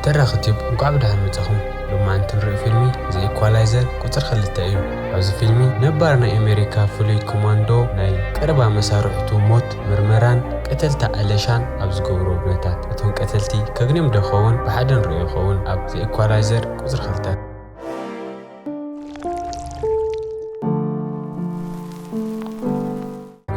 ተራኺ ቲፕ፣ እንኳዕ ብደሓን መጻኹም። ሎማዓንቲ ንሪኦ ፊልሚ ዘ ኢኳላይዘር ቁጽሪ ክልተ እዩ። ኣብዚ ፊልሚ ነባር ናይ ኣሜሪካ ፍሉይ ኮማንዶ ናይ ቀረባ መሳርሕቱ ሞት ምርመራን ቀተልቲ ኣለሻን ኣብ ዝገብርዎ ኩነታት፣ እቶም ቀተልቲ ከግንዮም ዶ ይኸውን ብሓደ ንሪኦ ይኸውን ኣብ ዘ ኢኳላይዘር ቁጽሪ ክልተ።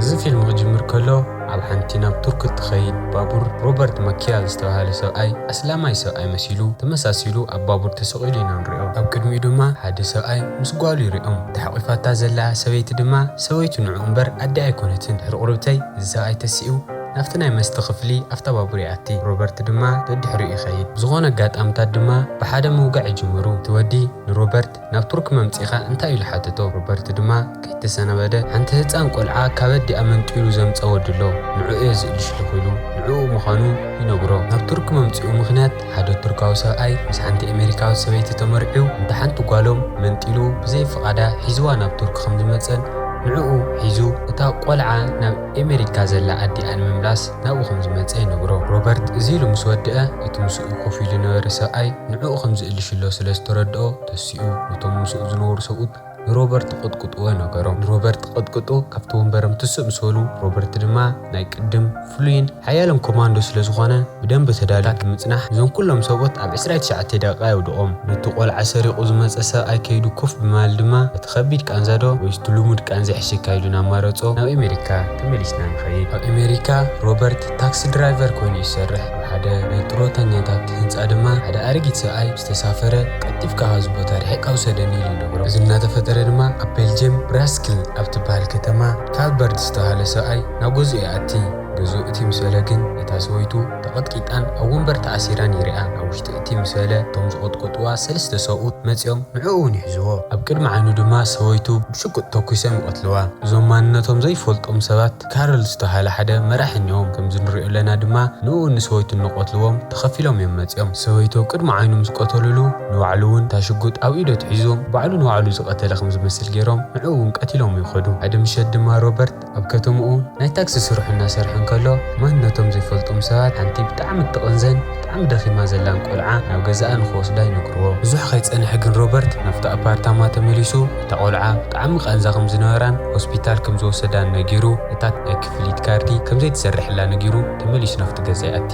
እዚ ፊልም ክጅምር ከሎ፣ ኣብ ሓንቲ ናብ ቱርክ እትኸይድ ባቡር ሮበርት ማኪያል ዝተባህለ ሰብኣይ ኣስላማይ ሰብኣይ መሲሉ ተመሳሲሉ ኣብ ባቡር ተሰቒሉ ኢና ንሪኦ። ኣብ ቅድሚኡ ድማ ሓደ ሰብኣይ ምስ ጓሉ ይሪኦም። እታ ሓቒፋታ ዘላ ሰበይቲ ድማ ሰበይቱ ንዕኡ እምበር ኣደ ኣይኮነትን። ድሕሪ ቁርብተይ እዚ ሰብኣይ ተሲኡ ናብቲ ናይ መስተ ክፍሊ ኣብታ ባቡር ይኣቲ። ሮበርት ድማ ደድሕሪኡ ይኸይድ። ብዝኾነ ኣጋጣምታት ድማ ብሓደ ምውጋዕ ይጅምሩ። እቲ ወዲ ንሮበርት ናብ ቱርክ መምጺእኻ እንታይ ኢሉ ሓተቶ። ሮበርት ድማ ከይተሰናበደ ሓንቲ ህጻን ቆልዓ ካብ ኣዲኣ መንጢሉ ዘምጸ ወዲ ኣሎ፣ ንዕኡ እየ ዝእልሽልኽ ኢሉ ንዕኡ ምዃኑ ይነግሮ። ናብ ቱርክ መምጺኡ ምኽንያት ሓደ ቱርካዊ ሰብኣይ ምስ ሓንቲ ኣሜሪካዊት ሰበይቲ ተመርዕዩ እንተ ሓንቲ ጓሎም መንጢሉ ብዘይ ፍቓዳ ሒዝዋ ናብ ቱርክ ከም ዝመጸን ንዕኡ ሒዙ እታ ቆልዓ ናብ ኣሜሪካ ዘላ ኣዲኣ ንምምላስ ናብኡ ከም ዝመጸ ይነግሮ። ሮበርት እዚ ኢሉ ምስ ወድአ እቲ ምስኡ ኮፍ ኢሉ ነበረ ሰብኣይ ንዕኡ ከም ዝእልሽሎ ስለ ዝተረድኦ ተሲኡ ነቶም ምስኡ ዝነበሩ ሰብኡት ንሮበርት ክቕጥቅጥዎ ነገሮም። ንሮበርት ክቕጥቅጡ ካብቲ ወንበሮም ትስእ ምስ በሉ፣ ሮበርት ድማ ናይ ቅድም ፍሉይን ሓያልን ኮማንዶ ስለ ዝኾነ ብደንቢ ተዳልዩ ብምጽናሕ፣ እዞም ኩሎም ሰብኡት ኣብ ዕስራን ትሽዓተን ደቂቓ የውድቖም። ነቲ ቆልዓ ሰሪቑ ዝመጸ ሰብኣይ ከይዱ ኮፍ ብምባል ድማ እቲ ከቢድ ቃንዛዶ ወይስ እቲ ልሙድ ቃንዛ ይሕሸካ ኢሉ እናማረጾ ናብ ኣሜሪካ ተመሊስና ንኸይድ። ኣብ ኣሜሪካ ሮበርት ታክሲ ድራይቨር ኮይኑ ይሰርሕ። ኣብ ሓደ ናይ ጥሮተኛታት ህንጻ ድማ ሓደ ኣረጊት ሰብኣይ ዝተሳፈረ ቀልጢፍካ ካብዚ ቦታ ርሒቕካ ውሰደኒ ኢሉ ይነግሮ። እዚ እናተፈጠረ ድማ ኣብ ቤልጅየም ብራስክል ኣብ ትበሃል ከተማ ካልበርት ዝተባሃለ ሰብኣይ ናብ ገዝኡ ይኣቲ። ገዝኡ እቲ ምስ በለ ግን እታ ሰበይቱ ተቐጥቂጣን ኣብ ወንበር ተኣሲራን ይሪኣ። ኣብ ውሽጢ እቲ ምስ በለ እቶም ዝቐጥቅጥዋ ሰለስተ ሰብኡት መጺኦም ንዕኡ እውን ይሕዝዎ። ኣብ ቅድሚ ዓይኑ ድማ ሰበይቱ ብሽጉጥ ተኩሶም ይቐትልዋ። እዞም ማንነቶም ዘይፈልጦም ሰባት ካርል ዝተባሃለ ሓደ መራሒ እኒኦም። ከምዚ ንሪኦ ኣለና ድማ ንኡ ንሰበይቱ እንቐትልዎም ተኸፊሎም እዮም መፂኦም። ሰበይቱ ኣብ ቅድሚ ዓይኑ ምስ ቀተሉሉ ንባዕሉ እውን እታ ሽጉጥ ኣብ ኢዱ ኣትሒዙ ባዕሉ ንባዕሉ ዝቐተለ ከም ዝመስል ገይሮም ንዕኡ እውን ቀቲሎም ይኸዱ። ሓደ ምሸት ድማ ሮበርት ኣብ ከተምኡ ናይ ታክሲ ስርሑ እናሰርሐ እንከሎ ማንነቶም ዘይፈልጦም ሰባት ሓንቲ ብጣዕሚ እትቕንዘን ብጣዕሚ ደኺማ ዘላን ቆልዓ ናብ ገዛኣ ንኽወስዳ ይነግርዎ። ብዙሕ ከይጸንሐ ግን ሮበርት ናብቲ ኣፓርታማ ተመሊሱ እታ ቆልዓ ብጣዕሚ ቃንዛ ከም ዝነበራን ሆስፒታል ከም ዝወሰዳን ነጊሩ እታ ናይ ክፍሊት ካርዲ ከም ዘይትሰርሐላ ነጊሩ ተመሊሱ ናብቲ ገዛ ይኣቲ።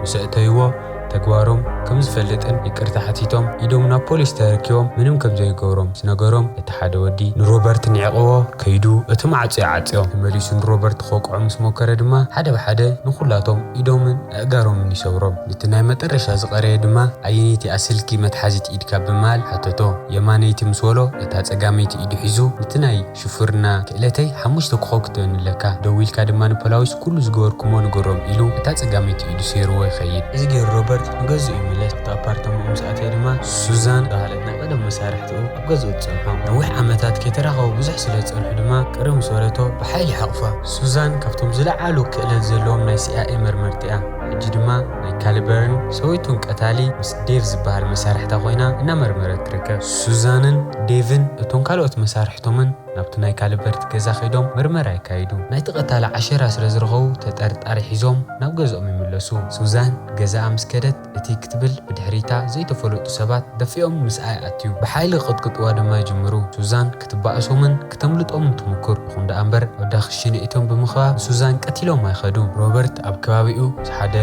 ምስ ኣእተይዎ ተግባሮም ከም ዝፈልጥን ይቅርታ ሓቲቶም ኢዶም ናብ ፖሊስ ተረኪቦም ምንም ከም ዘይገብሮም ዝነገሮም እቲ ሓደ ወዲ ንሮበርት ንዒቕዎ ከይዱ እቲ ማዕጾ ይዓጽዮ። ተመሊሱ ንሮበርት ክወቅዖ ምስ ሞከረ ድማ ሓደ ብሓደ ንኹላቶም ኢዶምን ኣእጋሮምን ይሰብሮም። ነቲ ናይ መጠረሻ ዝቐረየ ድማ ኣየነይቲ እያ ስልኪ መትሓዚት ኢድካ ብምባል ሓተቶ። የማነይቲ ምስ በሎ እታ ጸጋመይቲ ኢዱ ሒዙ ነቲ ናይ ሽፍርና ክእለተይ ሓሙሽተ ኮኾብ ክትበኒ ኣለካ። ደው ኢልካ ድማ ንፖላዊስ ኩሉ ዝገበርኩሞ ንገሮም ኢሉ እታ ጸጋመይቲ ኢዱ ሰይርዎ ይኸይድ። እዚ ገይሩ ሮበርት ንገዝኡ ይምለስ። ኣብቲ ኣፓርታማኡ ምስ ኣተየ ድማ ሱዛን ዝተባህለት ናይ ቀደም መሳርሕትኡ ኣብ ገዝኡ ትጸንሖ። ነዊሕ ዓመታት ከይተራኸቡ ብዙሕ ስለ ዝጸንሑ ድማ ቅርብ ምስ በለቶ ብሓይሊ ሓቕፋ። ሱዛን ካብቶም ዝለዓሉ ክእለት ዘለዎም ናይ ሲኣይኤ መርመርቲ እያ። ሕጂ ድማ ናይ ካልበርን ሰበይቱን ቀታሊ ምስ ዴቭ ዝበሃል መሳርሕታ ኮይና እናመርመረት ትርከብ። ሱዛንን ዴቭን እቶም ካልኦት መሳርሕቶምን ናብቲ ናይ ካልበርት ገዛ ከይዶም መርመራ የካይዱ። ናይቲ ቀታሊ ዓሸራ ስለ ዝረኸቡ ተጠርጣሪ ሒዞም ናብ ገዝኦም ይምለሱ። ሱዛን ገዛኣ ምስ ከደት እቲ ክትብል ብድሕሪታ ዘይተፈለጡ ሰባት ደፊኦም ምስኣ ይኣትዩ። ብሓይሊ ክቕጥቅጥዋ ድማ ይጅምሩ። ሱዛን ክትባእሶምን ክተምልጦምን ትሙክር። ይኹን ደኣ እምበር ኣብ ዳኽሽነ እቶም ብምኽባብ ሱዛን ቀቲሎም ኣይኸዱ። ሮበርት ኣብ ከባቢኡ ምስ ሓደ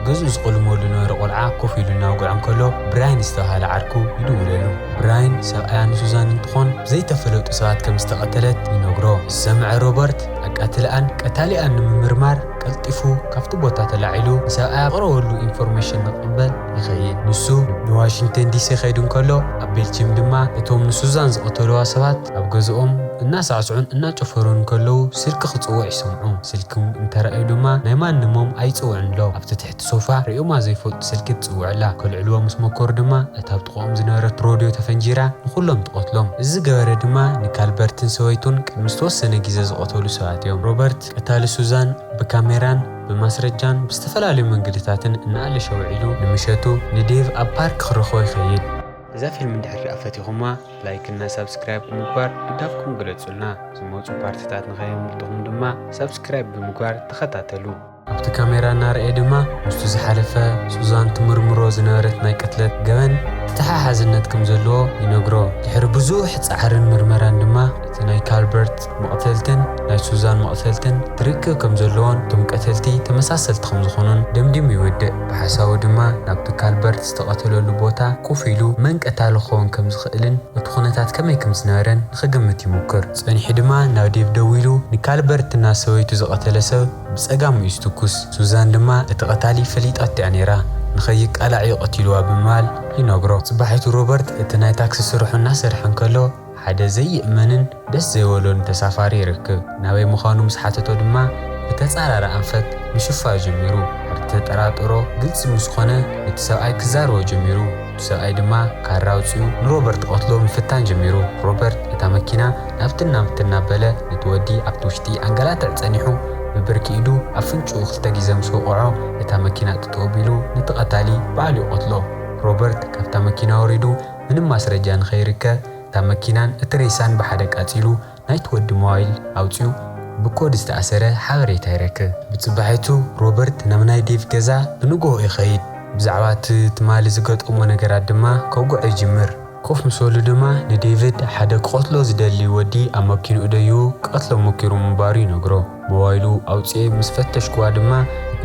ገዝኡ ዝቕልመሉ ዝነበረ ቆልዓ ኮፍ ኢሉ እናወግዖ እንከሎ ብራይን ዝተባህለ ዓርኩ ይድውለሉ። ብራይን ሰብኣያ ንሱዛን እንትኾን ብዘይተፈለጡ ሰባት ከም ዝተቐተለት ይነግሮ። ዝሰምዐ ሮበርት ኣቃትልኣን ቀታሊኣን ንምምርማር ቀልጢፉ ካብቲ ቦታ ተላዒሉ ንሰብኣያ ዝቐረበሉ ኢንፎርሜሽን ንክቕበል ይኸይድ። ንሱ ንዋሽንግተን ዲሲ ከይዱ እንከሎ ኣብ ቤልጅየም ድማ እቶም ንሱዛን ዝቐተልዋ ሰባት ኣብ ገዝኦም እናሳዕስዑን እናጨፈሩን እንከለዉ ስልኪ ክጽውዕ ይሰምዑ። ስልኪ እንተረኣዩ ድማ ናይ ማንሞም ኣይጽውዕን ኣሎ። ኣብቲ ትሕቲ ሶፋ ርእዮማ ዘይፈልጡ ስልኪ ትጽውዕ ኣላ። ከልዕልዎ ምስ መከሩ ድማ እታ ኣብ ጥቕኦም ዝነበረት ሮድዮ ተፈንጂራ ንኹሎም ትቐትሎም። እዚ ዝገበረ ድማ ንካልበርትን ሰበይቱን ቅድሚ ዝተወሰነ ግዜ ዝቐተሉ ሰባት እዮም። ሮበርት ቀታሊ ሱዛን ብካሜራን ብማስረጃን ብዝተፈላለዩ መንገድታትን እናኣለሸ ውዒሉ ንምሸቱ ንዴቭ ኣብ ፓርክ ክረኽቦ ይኸይድ። እዛ ፊልም እንድሕር ደኣ ፈቲኹማ ላይክ እና ሳብስክራይብ ብምግባር ድጋፍኩም ግለጹልና። ዝመጹ ፓርትታት ንኸየምልጥኹም ድማ ሳብስክራይብ ብምግባር ተኸታተሉ። ኣብቲ ካሜራ እናረኣየ ድማ ምስቱ ዝሓለፈ ሱዛን ትምርምሮ ዝነበረት ናይ ቅትለት ገበን ተተሓሓዝነት ከም ዘለዎ ይነግሮ። ድሕሪ ብዙሕ ጻዕርን ምርመራን ድማ እቲ ናይ ካልበርት መቕተልትን ናይ ሱዛን መቕተልትን ርክብ ከም ዘለዎን እቶም ቀተልቲ ተመሳሰልቲ ከም ዝኾኑን ደምዲሙ ይወድእ። ብሓሳቡ ድማ ናብቲ ካልበርት ዝተቐተለሉ ቦታ ኮፍ ኢሉ መን ቀታሊ ክኸውን ከም ዝኽእልን እቲ ኩነታት ከመይ ከም ዝነበረን ንኽግምት ይሙክር። ጸኒሑ ድማ ናብ ዴቭ ደዊሉ፣ ንካልበርትና ሰበይቱ ዝቐተለ ሰብ ብጸጋሙ እዩ ዝትኩስ። ሱዛን ድማ እቲ ቀታሊ ፈሊጣቶ እያ ነይራ፣ ንኸይቃላዕ እዩ ቀቲልዋ ብምባል ይነግሮ። ጽባሒቱ ሮበርት እቲ ናይ ታክሲ ስርሑ እናሰርሐ እንከሎ ሓደ ዘይእመንን ደስ ዘይበሎን ተሳፋሪ ይረክብ። ናበይ ምዃኑ ምስ ሓተቶ ድማ ብተጻራሪ ኣንፈት ምሽፋ ጀሚሩ። ሕርተጠራጠሮ ግልጺ ምስ ኾነ እቲ ሰብኣይ ክዛረቦ ጀሚሩ። እቲ ሰብኣይ ድማ ካራ ኣውጺኡ ንሮበርት ቀትሎ ምፍታን ጀሚሩ። ሮበርት እታ መኪና ናብትና ምትናበለ ነቲ ወዲ ኣብቲ ውሽጢ ኣንገላትዕ ጸኒሑ ብብርኪ ኢዱ ኣፍንጭኡ ክልተ ግዜ ምስ ወቕዖ እታ መኪና ጥጠው ቢሉ ነቲ ቀታሊ ባዕሉ ይቐትሎ። ሮበርት ካብታ መኪና ወሪዱ ምንም ማስረጃ ንኸይርከ እታ መኪናን እቲ ሬሳን ብሓደ ቃጺሉ ናይቲ ወዲ ሞባይል ኣውጺኡ ብኮድ ዝተኣሰረ ሓበሬታ ይረክብ። ብጽባሒቱ ሮበርት ናብ ናይ ዴቭ ገዛ ብንግሆ ይኸይድ። ብዛዕባ እቲ ትማሊ ዝገጠሞ ነገራት ድማ ከውግዖ ይጅምር። ኮፍ ምስ በሉ ድማ ንዴቪድ ሓደ ክቐትሎ ዝደሊ ወዲ ኣብ መኪንኡ ደይቡ ቀትሎ ሞኪሩ ምንባሩ ይነግሮ። ሞባይሉ ኣውጺኤ ምስ ፈተሽክዋ ድማ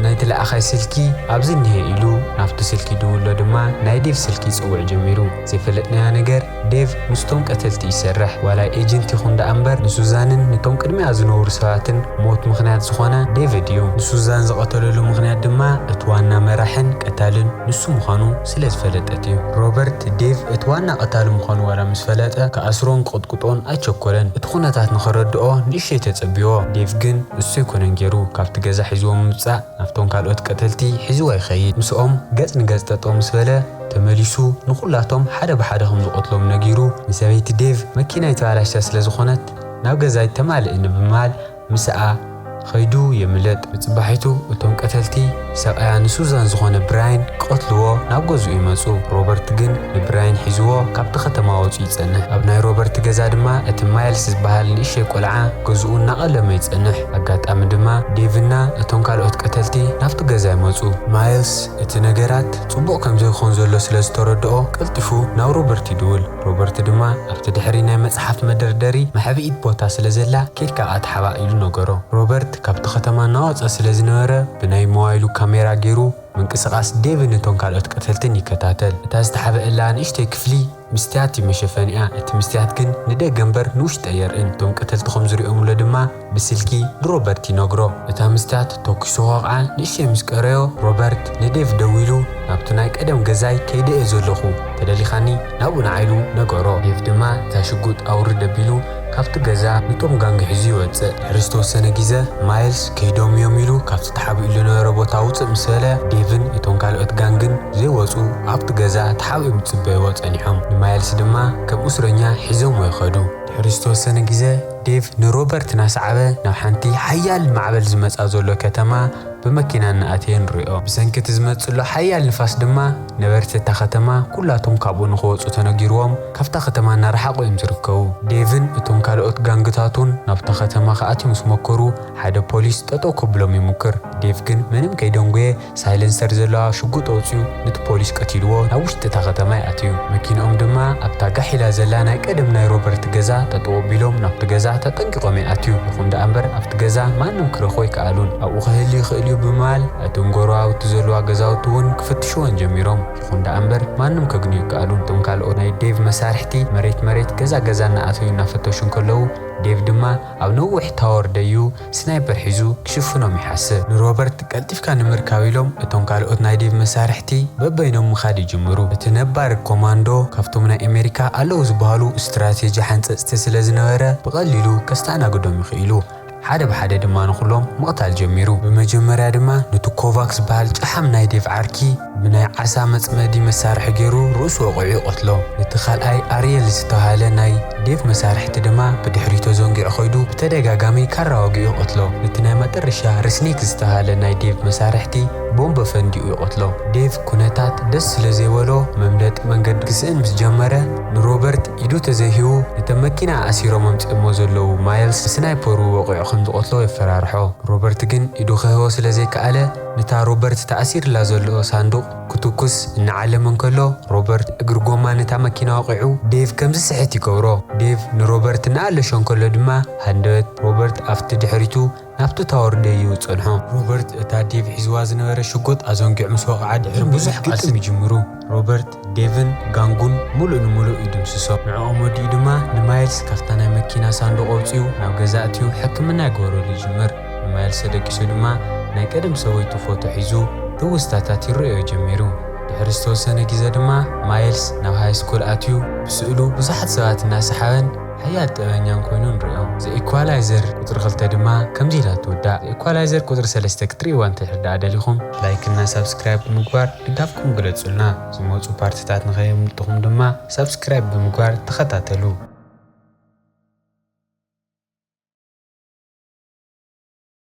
ናይቲ ለኣኻይ ስልኪ ኣብዚ እኒሀ ኢሉ ናብቲ ስልኪ ድውሎ ድማ ናይ ዴቭ ስልኪ ይጽውዕ ጀሚሩ። ዘይፈለጥናዮ ነገር ዴቭ ምስቶም ቀተልቲ ይሰርሕ። ዋላ ኤጀንት ይኹን ደኣ እምበር ንሱዛንን ንቶም ቅድሚኣ ዝነብሩ ሰባትን ሞት ምኽንያት ዝኾነ ዴቪድ እዩ። ንሱዛን ዝቐተለሉ ምኽንያት ድማ እቲ ዋና መራሕን ቀታልን ንሱ ምዃኑ ስለ ዝፈለጠት እዩ። ሮበርት ዴቭ እቲ ዋና ቀታሊ ምዃኑ ዋላ ምስ ፈለጠ ክኣስሮን ክቕጥቅጦን ኣይቸኮለን። እቲ ኩነታት ንኸረድኦ ንእሽተይ ተጸብዮ። ዴቭ ግን እሱ ኣይኮነን ገይሩ ካብቲ ገዛ ሒዝዎ ምምጻእ ናብቶም ካልኦት ቀተልቲ ሒዝዋ ይኸይድ። ምስኦም ገጽ ንገጽ ጠጠው ምስ በለ ተመሊሱ ንኹላቶም ሓደ ብሓደ ከም ዝቐትሎም ነጊሩ ንሰበይቲ ዴቭ መኪናይ ተባላሽታ ስለ ዝኾነት ናብ ገዛይ ተማልእኒ ብምባል ምስኣ ኸይዱ የምልጥ። ብጽባሒቱ እቶም ቀተልቲ ሰብኣያ ንሱዛን ዝኾነ ብራይን ክቐትልዎ ናብ ገዝኡ ይመጹ። ሮበርት ግን ንብራይን ሒዝዎ ካብቲ ከተማ ወጺኡ ይጸንሕ። ኣብ ናይ ሮበርት ገዛ ድማ እቲ ማይልስ ዝበሃል ንእሽተይ ቆልዓ ገዝኡ እናቐለመ ይጸንሕ። ኣጋጣሚ ድማ ዴቭና እቶም ካልኦት ቀተልቲ ናብቲ ገዛ ይመጹ። ማይልስ እቲ ነገራት ጽቡቕ ከም ዘይኮን ዘሎ ስለ ዝተረድኦ ቀልጢፉ ናብ ሮበርት ይድውል። ሮበርት ድማ ኣብቲ ድሕሪ ናይ መጽሓፍ መደርደሪ መሕብኢት ቦታ ስለ ዘላ ኬድካ ኣትሓባ ኢሉ ነገሮ። ሮበርት ካብቲ ከተማ እናወጸ ስለ ዝነበረ ብናይ ሞባይሉ ካሜራ ገይሩ ምንቅስቓስ ዴቭን እቶም ካልኦት ቀተልትን ይከታተል። እታ ዝተሓብአላ ንእሽተይ ክፍሊ ምስትያት እዩ መሸፈኒኣ። እቲ ምስትያት ግን ንደገ እምበር ንውሽጢ ኣየርእን። እቶም ቀተልቲ ከም ዝሪኦምሎ ድማ ብስልኪ ንሮበርት ይነግሮ። እታ ምስትያት ተኩሱ ከውቕዓ ንእሽተይ ምስ ቀረዮ ሮበርት ንዴቭ ደዊሉ ናብቲ ናይ ቀደም ገዛይ ከይደ እየ ዘለኹ፣ ተደሊኻኒ ናብኡ ንዓ ኢሉ ነገሮ። ዴቭ ድማ እታ ሽጉጥ ኣውርድ ኣቢሉ ካብቲ ገዛ ንቶም ጋንግ ሒዙ ይወጽእ። ድሕሪ ዝተወሰነ ግዜ ማይልስ ከይዶም እዮም ኢሉ ካብቲ ተሓቢእሉ ዝነበረ ቦታ ውጽእ ምስ በለ ዴቭን እቶም ካልኦት ጋንግን ዘይወጹ ኣብቲ ገዛ ተሓቢኦም ይጽበይዎ ጸኒሖም። ንማይልስ ድማ ከም እስረኛ ሒዞምዎ ይኸዱ። ድሕሪ ዝተወሰነ ግዜ ዴቭ ንሮበርት እናሰዓበ ናብ ሓንቲ ሓያል ማዕበል ዝመጻ ዘሎ ከተማ ብመኪና እናኣተየ ንሪኦ። ብሰንኪ እቲ ዝመጽእ ዘሎ ሓያል ንፋስ ድማ ነበርቲ እታ ከተማ ኩላቶም ካብኡ ንኽወጹ ተነጊርዎም ካብታ ከተማ እናረሓቑ እዮም ዝርከቡ። ዴቭን እቶም ካልኦት ጋንግታቱን ናብታ ከተማ ክኣትዩ ምስ መከሩ ሓደ ፖሊስ ጠጠው ከብሎም ይሙክር። ዴቭ ግን ምንም ከይደንጎየ ሳይለንሰር ዘለዋ ሽጉጥ ኣውጺኡ ነቲ ፖሊስ ቀቲልዎ ናብ ውሽጢ እታ ከተማ ይኣትዩ። መኪንኦም ድማ ኣብታ ጋሕ ኢላ ዘላ ናይ ቀደም ናይ ሮበርት ገዛ ጠጠው ኣቢሎም ናብቲ ገዛ ተጠንቂቖም ይኣትዩ። ይኹን ደኣ እምበር ኣብቲ ገዛ ማንም ክረኽቦ ኣይከኣሉን። ኣብኡ ክህሉ ይኽእል እዩ ብምባል እቶም ጎረባብቲ ዘለዋ ገዛውቲ እውን ክፍትሽወን ጀሚሮም። ይኹን ደኣ እምበር ማንም ከግንዩ ኣይከኣሉን። እቶም ካልኦት ናይ ዴቭ መሳርሕቲ መሬት መሬት ገዛ ገዛ እናኣተዩ እናፈተሹ እንከለዉ ዴቭ ድማ ኣብ ነዊሕ ታወር ደዩ ስናይፐር ሒዙ ክሽፍኖም ይሓስብ። ንሮበርት ቀልጢፍካ ንምርካብ ኢሎም እቶም ካልኦት ናይ ዴቭ መሳርሕቲ በበይኖም ምኻድ ይጅምሩ። እቲ ነባር ኮማንዶ ካብቶም ናይ ኣሜሪካ ኣለዉ ዝበሃሉ ስትራቴጂ ሓንጸጽቲ ስለ ዝነበረ ብቐሊሉ ከስተኣናግዶም ይኽእሉ። ሓደ ብሓደ ድማ ንኹሎም ምቕታል ጀሚሩ። ብመጀመርያ ድማ ነቲ ኮቫክ ዝበሃል ጨሓም ናይ ዴቭ ዓርኪ ብናይ ዓሳ መጽመዲ መሳርሒ ገይሩ ርእሱ ወቒዑ ይቐትሎ። ነቲ ካልኣይ ኣርየል ዝተባህለ ናይ ዴቭ መሳርሕቲ ድማ ብድሕሪቶ ዘንጊዑ ኸይዱ ብተደጋጋሚ ካራ ወጊኡ ይቐትሎ። ነቲ ናይ መጠረሻ ርስኔክ ዝተባህለ ናይ ዴቭ መሳርሕቲ ቦምበ ፈንዲኡ ይቐትሎ። ዴቭ ኩነታት ደስ ስለ ዘይበሎ መምለጢ መንገዲ ክስእን ምስ ጀመረ ንሮበርት ኢዱ ተዘይሂቡ ነተን መኪና ኣሲሮም ኣምጺኦሞ ዘለዉ ማይልስ ስናይፐሩ ወቒዑ ከም ዝቐትሎ የፈራርሖ። ሮበርት ግን ኢዱ ክህቦ ስለ ዘይከኣለ ነታ ሮበርት ተኣሲርላ ዘሎ ሳንዱቕ ክትኩስ እናዓለመ እንከሎ ሮበርት እግሪ ጎማ ነታ መኪና ወቒዑ ዴቭ ከም ዝስሕት ይገብሮ። ዴቭ ንሮበርት እናኣለሾ እንከሎ ድማ ሃንደበት ሮበርት ኣብቲ ድሕሪቱ ናብቲ ታወር ደይቡ ጸንሖ። ሮበርት እታ ዴቭ ሒዝዋ ዝነበረ ሽጉጥ ኣዘንጊዑ ምስ ወቕዓ ድሕሪ ብዙሕ ግጥም ይጅምሩ። ሮበርት ዴቭን ጋንጉን ሙሉእ ንሙሉእ ይድምስሶ። ንዕኦም ወዲኡ ድማ ንማይልስ ካብታ ናይ መኪና ሳንዱቕ ኣውጺኡ ናብ ገዛ ኣትዩ ሕክምና ይገብረሉ ይጅምር። ንማይልስ ተደቂሱ ድማ ናይ ቀደም ሰበይቱ ፎቶ ሒዙ ትውስታታት ይረኣዮ ጀሚሩ። ድሕሪ ዝተወሰነ ግዜ ድማ ማይልስ ናብ ሃይ ስኩል ኣትዩ ብስእሉ ብዙሓት ሰባት እናሰሓበን ሓያል ጥበበኛን ኮይኑ ንርእዮ። ዘ ኢኳላይዘር ቁጽሪ ክልተ ድማ ከምዚ ኢላ ትውዳእ። ዘ ኢኳላይዘር ቁጽሪ ሰለስተ ክትርእይዋ እንተድሕር ደኣ ደሊኹም ላይክ እና ሳብስክራይብ ብምግባር ድጋፍኩም ግለጹልና። ዝመጹ ፓርትታት ንኸየምልጥኹም ድማ ሳብስክራይብ ብምግባር ተኸታተሉ።